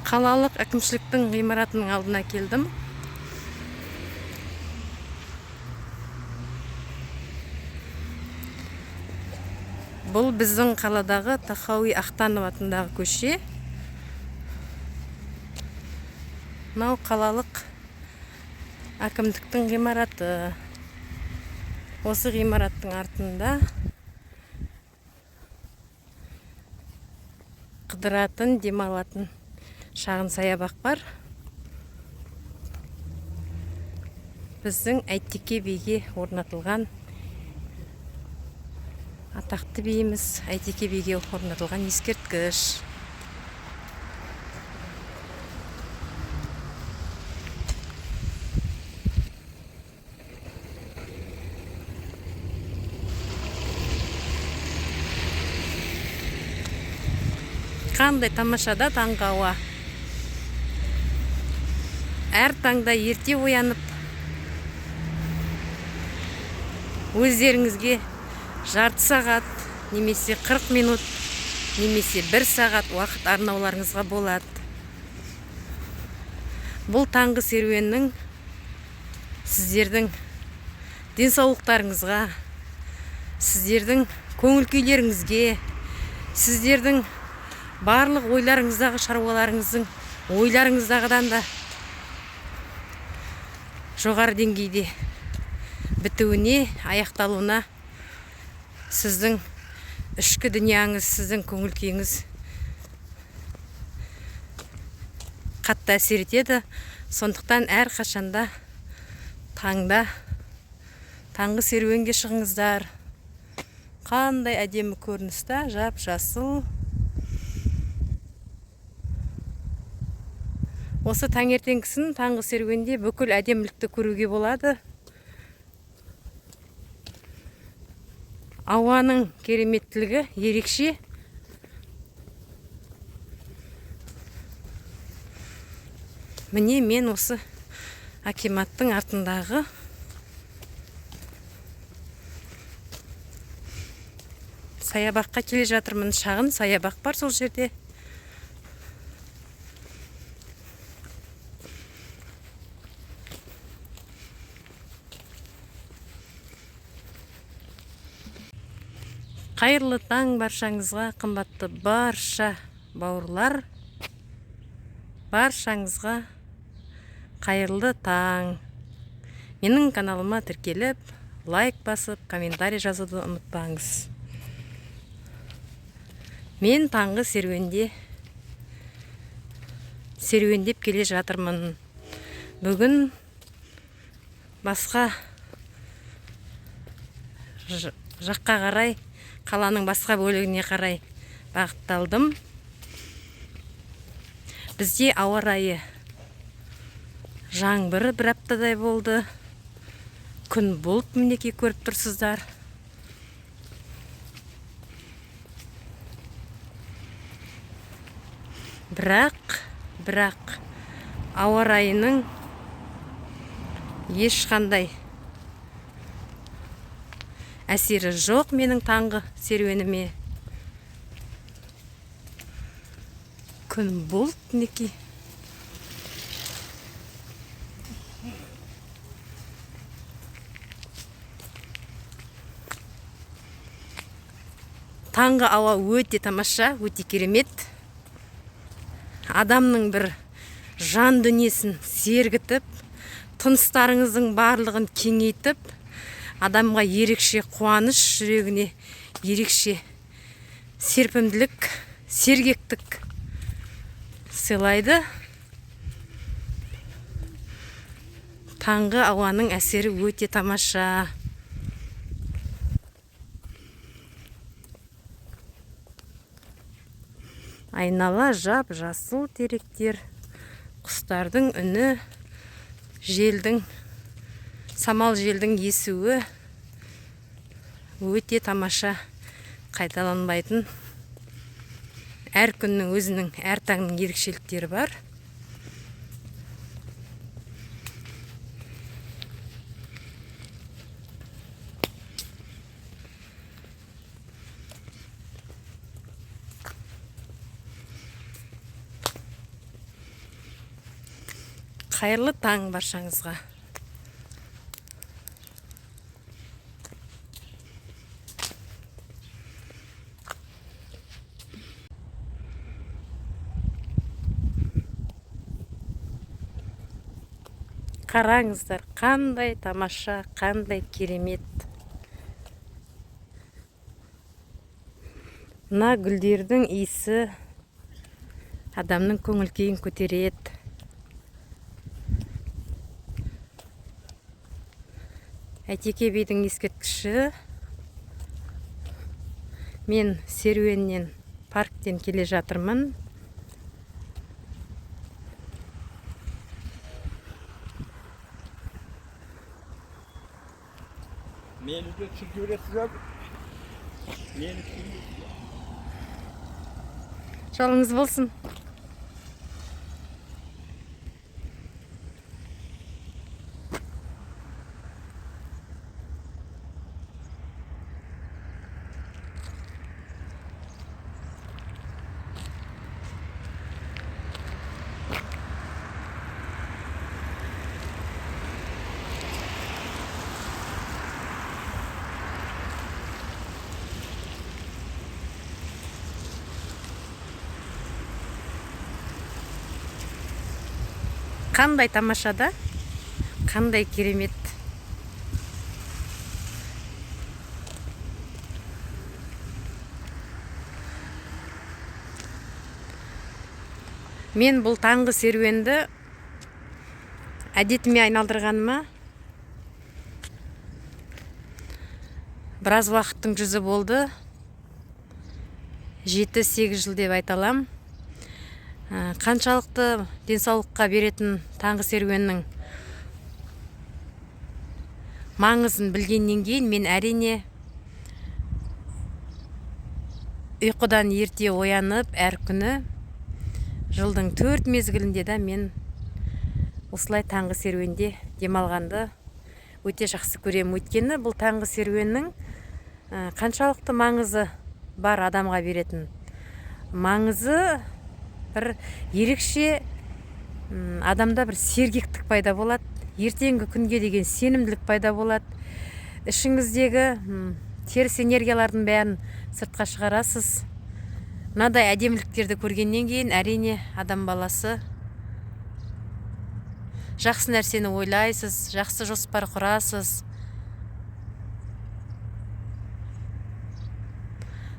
Қалалық әкімшіліктің ғимаратының алдына келдім. Бұл біздің қаладағы Тахауи Ахтанов атындағы көше. Мынау қалалық әкімдіктің ғимараты. Осы ғимараттың артында қыдыратын, демалатын шағын саябақ бар. Біздің Әйтеке биге орнатылған, атақты биіміз Әйтеке биге орнатылған ескерткіш. Қандай тамаша да таңғы ауа. Әр таңда ерте оянып, өздеріңізге жарты сағат, немесе 40 минут, немесе 1 сағат уақыт арнауларыңызға болады. Бұл таңғы серуеннің сіздердің денсаулықтарыңызға, сіздердің көңіл күйлеріңізге, сіздердің барлық ойларыңыздағы шаруаларыңыздың ойларыңыздағыдан да жоғары деңгейде бітуіне, аяқталуына сіздің ішкі дүнияңыз, сіздің көңіл күйіңіз қатты әсер етеді. Сондықтан әрқашанда таңда таңғы серуенге шығыңыздар. Қандай әдемі көрініс та, жап-жасыл. Осы таңертеңгісін таңғы серуенде бүкіл әдемілікті көруге болады. Ауаның кереметтілігі ерекше. Міне мен осы акиматтың артындағы саябаққа келе жатырмын. Шағын саябақ бар сол жерде. Қайырлы таң баршаңызға, қымбатты барша бауырлар. Баршаңызға қайырлы таң. Менің каналыма тіркеліп, лайк басып, комментарий жазуды ұмытпаңыз. Мен таңғы серуендеп келе жатырмын. Бүгін басқа жаққа қарай, қаланың басқа бөлігіне қарай бағытталдым. Бізде ауа райы жаңбыр бір аптадай болды. Күн бұлт, мінекей көріп тұрсыздар. Бірақ ауа райының ешқандай әсері жоқ менің таңғы серуеніме. Күн бұлт, мінекей. Таңғы ауа өте тамаша, өте керемет. Адамның бір жан дүниесін сергітіп, тыныстарыңыздың барлығын кеңейтіп, адамға ерекше қуаныш, жүрегіне ерекше серпімділік, сергектік сыйлайды. Таңғы ауаның әсері өте тамаша. Айнала жап жасыл теректер, құстардың үні, желдің, самал желдің есуі өте тамаша, қайталанбайтын. Әр күннің өзінің, әр таңның ерекшеліктері бар. Қайырлы таң баршаңызға. Қараңыздар, қандай тамаша, қандай керемет. Мына гүлдердің иісі адамның көңіл күйін көтереді. Әйтеке бидің ескерткіші. Мен серуеннен, парктен келе жатырмын. Мені де түсіріп жібересіз бе? Мені түсіріп. Жолыңыз болсын. Қандай тамаша да, қандай керемет. Мен бұл таңғы серуенді әдетіме айналдырғаныма біраз уақыттың жүзі болды. 7-8 жыл деп айта алам. Қаншалықты денсаулыққа беретін таңғы серуеннің маңызын білгеннен кейін мен әрине ұйқыдан ерте оянып, әр күні жылдың 4 мезгілінде де мен осылай таңғы серуенде демалғанды өте жақсы көремін. Өйткені бұл таңғы серуеннің қаншалықты маңызы бар, адамға беретін маңызы бір ерекше, адамда бір сергектік пайда болады, ертеңгі күнге деген сенімділік пайда болады. Ішіңіздегі теріс энергиялардың бәрін сыртқа шығарасыз. Мынадай әдеміліктерді көргеннен кейін әрине адам баласы жақсы нәрсені ойлайсыз, жақсы жоспар құрасыз.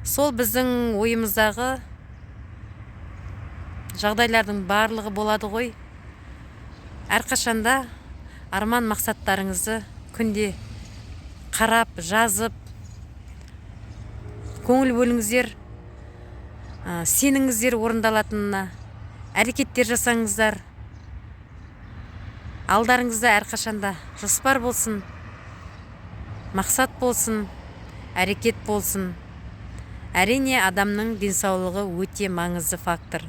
Сол біздің ойымыздағы жағдайлардың барлығы болады ғой. Әрқашанда арман мақсаттарыңызды күнде қарап, жазып, көңіл бөліңіздер, сеніңіздер орындалатынына, әрекеттер жасаңыздар. Алдарыңызда әрқашанда жоспар болсын, мақсат болсын, әрекет болсын. Әрине адамның денсаулығы өте маңызды фактор.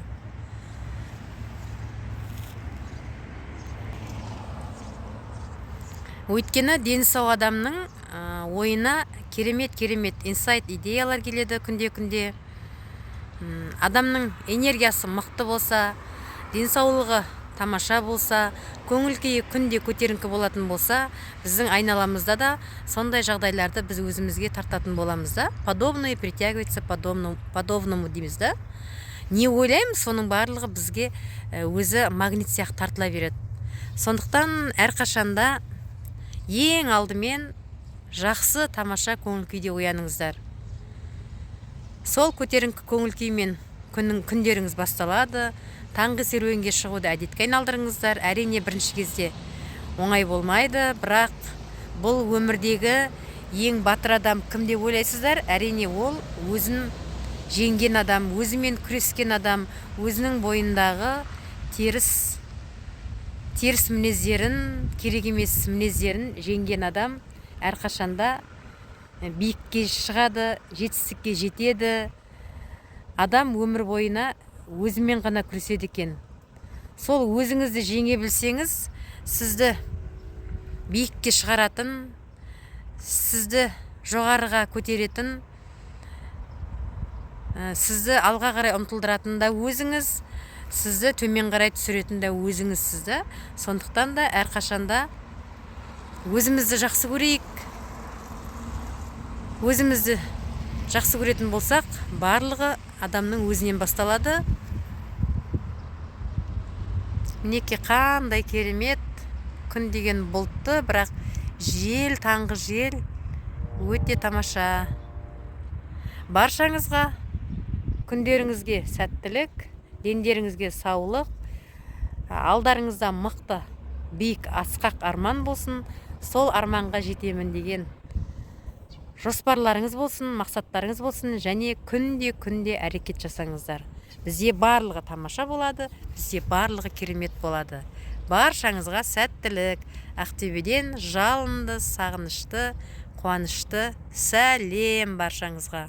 Өйткені дені сау адамның ойына керемет-керемет инсайт идеялар келеді күнде-күнде. Адамның энергиясы мықты болса, денсаулығы тамаша болса, көңіл күйі күнде көтеріңкі болатын болса, біздің айналамызда да сондай жағдайларды біз өзімізге тартатын боламыз да. Подобное притягивается подобному дейміз да. Не ойлаймыз, соның барлығы бізге өзі магнит сияқты тартыла береді. Сондықтан әрқашанда ең алдымен жақсы тамаша көңіл күйде ояныңыздар. Сол көтеріңкі көңіл күймен күндеріңіз басталады. Таңғы серуенге шығуды әдетке айналдырыңыздар. Әрине бірінші кезде оңай болмайды, бірақ бұл өмірдегі ең батыр адам кім деп ойлайсыздар? Әрине ол өзін жеңген адам, өзімен күрескен адам, өзінің бойындағы теріс мінездерін, керек емес мінездерін жеңген адам әрқашанда биікке шығады, жетістікке жетеді. Адам өмір бойына өзімен ғана күреседі екен. Сол өзіңізді жеңе білсеңіз, сізді биікке шығаратын, сізді жоғарыға көтеретін, сізді алға қарай ұмтылдыратын да өзіңіз, Сізді төмен қарай түсіретін де өзіңізсіз да. Сондықтан да әрқашанда өзімізді жақсы көрейік. Өзімізді жақсы көретін болсақ, барлығы адамның өзінен басталады. Мінекей, қандай керемет күн деген, бұлтты, бірақ жел, таңғы жел өте тамаша. Баршаңызға күндеріңізге сәттілік, дендеріңізге саулық, алдарыңызда мықты, биік, асқақ арман болсын. Сол арманға жетемін деген жоспарларыңыз болсын, мақсаттарыңыз болсын және күнде, күнде әрекет жасаңыздар. Бізде барлығы тамаша болады, бізде барлығы керемет болады. Баршаңызға сәттілік! Ақтөбеден жалынды, сағынышты, қуанышты сәлем баршаңызға!